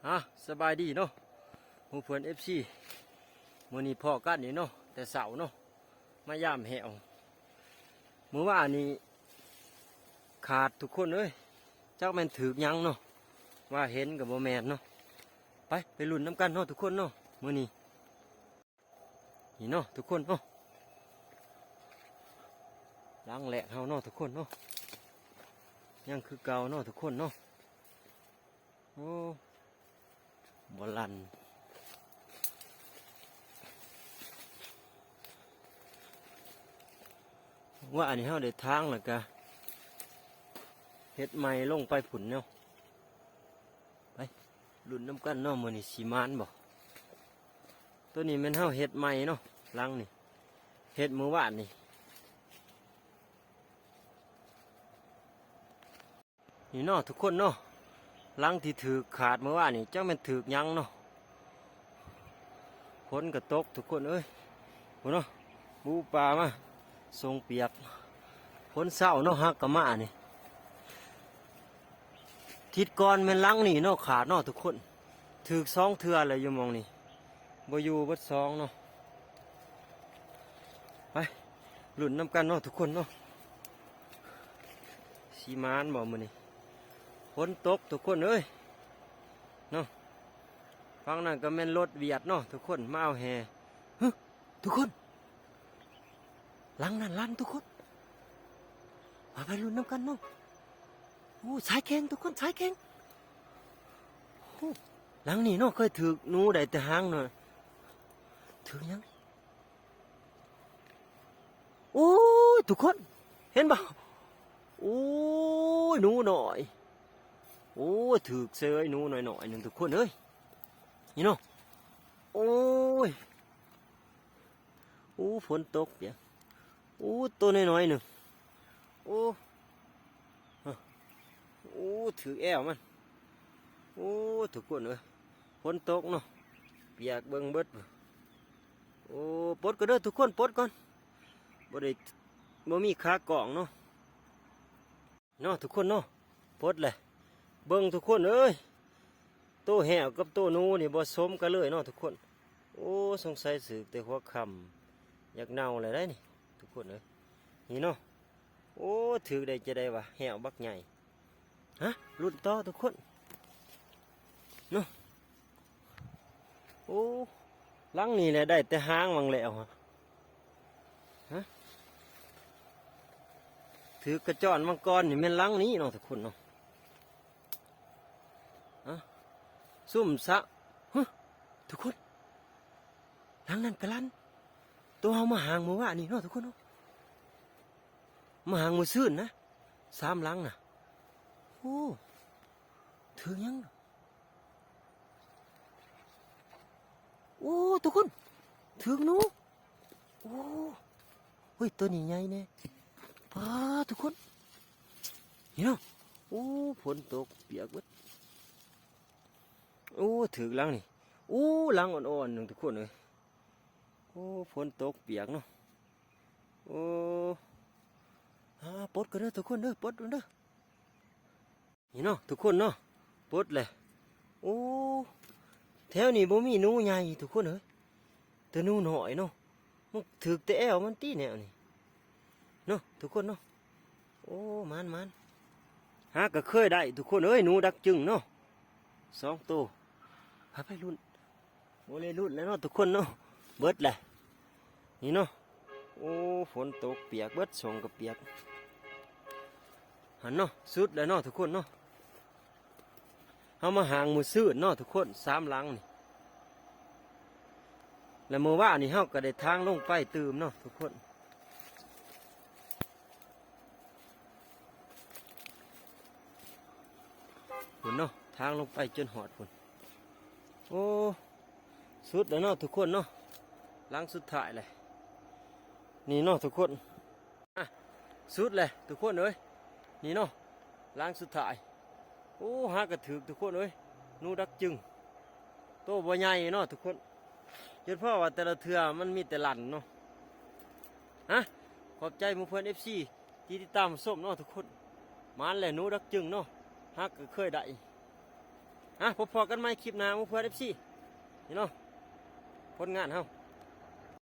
ອ່ະ ສະບາຍດີເນາະ ໝູ່ເພື່ອນເອັຟຊີ ມື້ນີ້ພໍ້ກັນອີກເນາະ ແຕ່ເຊົ້າເນາະ ມາຢາມແຫ້ວ. ມື້ວານນີ້ຂາດທຸກຄົນເອີຍ ຈັກແມ່ນຖືກຫຍັງເນາະ ວ່າເຫັນກໍບໍ່ແມ່ນເນາະ. ໄປ ໄປລຸ້ນນຳກັນເນາະທຸກຄົນເນາະ ມື້ນີ້. ນີ້ເນາະທຸກຄົນເນາະ ຫຼັງແລກເຮົາເນາະທຸກຄົນເນາະ ຍັງຄືເກົ່າເນາະທຸກຄົນເນາະ. ໂອ້ ບໍ່ລັ່ນ ວ່າອັນນີ້ເຮົາໄດ້ຖາງແລ້ວກະເຮັດໃໝ່ລົງໄປພຸ້ນເນາະ. ໄປ ລຸ້ນນຳກັນເນາະ ມື້ນີ້ຊິໝານບໍ່. ໂຕນີ້ແມ່ນເຮົາເຮັດໃໝ່ເນາະ ຫຼັງນີ້ ເຮັດມື້ວານນີ້. ນີ້ເນາະທຸກຄົນເນາະ ຫຼັງທີ່ຖືກຂາດມື້ວານນີ້ ຈັກແມ່ນຖືກຫຍັງເນາະ. ຝົນກໍຕົກທຸກຄົນເອີຍ ພຸ້ນເນາະ ໝູປ່າມາສົ່ງປຽກ. ຝົນເຊົ້າເນາະ ຫາກກໍມານີ້. ທິດກ່ອນແມ່ນຫຼັງນີ້ເນາະ ຂາດເນາະທຸກຄົນ ຖືກສອງເທື່ອແລ້ວຢູ່ໝ່ອງນີ້ ບໍ່ຢູ່ເບິດສອງເນາະ. ໄປ ລຸ້ນນຳກັນເນາະທຸກຄົນເນາະ ຊິໝານບໍ່ມື້ນີ້. ຝົນຕົກທຸກຄົນເອີຍເນາະ. ຝັ່ງນັ້ນກໍແມ່ນລົດຫວຽດເນາະທຸກຄົນ ມາເອົາແຮ່. ຮຶ ທຸກຄົນ ຫຼັງນັ້ນຫຼັງທຸກຄົນ ມາໄປລຸ້ນນຳກັນເນາະ. ໂອ້ ສາຍແຂ່ງທຸກຄົນ ສາຍແຂ່ງ. ໂອ້ ຫຼັງນີ້ເນາະ ເຄີຍຖືກໜູໄດ້ແຕ່ຫາງເນາະ ຖືກຫຍັງ? ໂອ້ຍ ທຸກຄົນ ເຫັນບໍ່? ໂອ້ຍ ໜູນ້ອຍ ໂອ້ຍ ຖືກເສີຍ ໜູນ້ອຍໆ ໜຶ່ງທຸກຄົນເອີຍ ນີ້ເນາະ. ໂອ້ຍ ໂອ້ ຝົນຕົກປຽກ ໂອ້ ໂຕນ້ອຍໆ ໜຶ່ງ ໂອ້ ໂອ້ ຖືກແອວມັນ ໂອ້ ທຸກຄົນເອີຍ ຝົນຕົກເນາະ ປຽກເບິ່ງເບິດ. ໂອ້ ປົດກ່ອນເດີທຸກຄົນ ປົດກ່ອນ ບໍ່ໄດ້ ບໍ່ມີຂາກ້ອງເນາະ. ເນາະທຸກຄົນເນາະ ປົດແຫຼະ ເບິ່ງທຸກຄົນເອີຍ ໂຕແຫ້ວກັບໂຕໜູນີ້ບໍ່ສົມກັນເລີຍເນາະທຸກຄົນ. ໂອ້ ສົງໄສຖືກແຕ່ຫົວຄ່ຳ ຢາກເນົ່າແລ້ວໄດ໋ນີ້ ທຸກຄົນເອີຍ ນີ້ເນາະ. ໂອ້ ຖືກໄດ້ຈະໄດ້ວະ ແຫ້ວບັກໃຫຍ່. ຮະ ລຸ້ນຕໍ່ທຸກຄົນເນາະ. ໂອ້ ຫຼັງນີ້ແຫຼະໄດ້ແຕ່ຫາງຫວ່າງແລ້ວ ຮະ ຮະ ຖືກກະຈອນມັງກອນນີ້ແມ່ນຫຼັງນີ້ເນາະທຸກຄົນເນາະ. ຮະ ຊຸ່ມຊະ ຮະ ທຸກຄົນ ຫຼັງນັ້ນກະລັນ ໂຕເຮົາມາຫາງມື້ວານນີ້ເນາະທຸກຄົນເນາະ ມາຫາງມື້ຊືນນະ ສາມຫຼັງນະ. ໂອ້ ຖືກຫຍັງ? ໂອ້ ທຸກຄົນ ຖືກໜູ. ໂອ້ ເຮີ້ຍ ໂຕນີ້ໃຫຍ່ແດ່ ປາດ ທຸກຄົນ ນີ້ເນາະ. ໂອ້ ຝົນຕົກປຽກເບິດ. ໂອ້ ຖືກຫຼັງນີ້ ໂອ້ ຫຼັງອ່ອນໆ ໜຶ່ງ ທຸກຄົນເອີຍ. ໂອ້ ຝົນຕົກປຽກເນາະ. ໂອ້ ອາ ປົດກ່ອນເດີທຸກຄົນເດີ ປົດກ່ອນເດີ. ນີ້ເນາະທຸກຄົນເນາະ ປົດແຫຼະ. ໂອ້ ແຖວນີ້ບໍ່ມີໜູໃຫຍ່ທຸກຄົນເອີຍ ແຕ່ໜູນ້ອຍເນາະ. ມັນຖືກແຕ່ແອວມັນຕິແນວນີ້ເນາະທຸກຄົນເນາະ. ໂອ້ ໝານໆ ຫາກໍເຄີຍໄດ້ທຸກຄົນເອີຍ ໜູດັກຈຶງເນາະ ສອງໂຕ. ພາໄປລຸ້ນ ບໍ່ໄດ້ລຸ້ນແລ້ວເນາະທຸກຄົນເນາະ ເບິດແຫຼະ ນີ້ເນາະ. ໂອ້ ຝົນຕົກປຽກເບິດ ສົ່ງກໍປຽກ ຫັ້ນເນາະ. ສຸດແລ້ວເນາະທຸກຄົນເນາະ ເຮົາມາຫາງມື້ຊືນເນາະທຸກຄົນ ສາມຫຼັງນີ້ ແລະ ມື້ວານນີ້ເຮົາກໍໄດ້ທາງລົງໄປຕື່ມເນາະທຸກຄົນ. ພຸ້ນເນາະ ທາງລົງໄປຈົນຮອດພຸ້ນ. ໂອ້ ສຸດແລ້ວເນາະທຸກຄົນເນາະ ຫຼັງສຸດທ້າຍແຫຼະ ນີ້ເນາະທຸກຄົນ. ອະ ສຸດແຫຼະທຸກຄົນເອີຍ ນີ້ເນາະ ຫຼັງສຸດທ້າຍ. ໂອ້ ຫາກະຖືກທຸກຄົນເອີຍ ໜູດັກຈຶງ ໂຕບໍ່ໃຫຍ່ເນາະທຸກຄົນ ຈົນພໍວ່າແຕ່ລະເທື່ອມັນມີແຕ່ຫຼັນເນາະ. ຮະ ຂອບໃຈໝູ່ເພື່ອນເອັຟຊີ ທີ່ຕິດຕາມຮັບຊົມເນາະທຸກຄົນ. ໝານແຫຼະ ໜູດັກຈຶງເນາະ ຫາກະເຄີຍໄດ້. ອ່ະ ພົບພໍ້ກັນໃໝ່ຄລິບໜ້າ ໝູ່ເພື່ອນເອັຟຊີ ນີ້ເນາະ ຜົນງານເຮົາ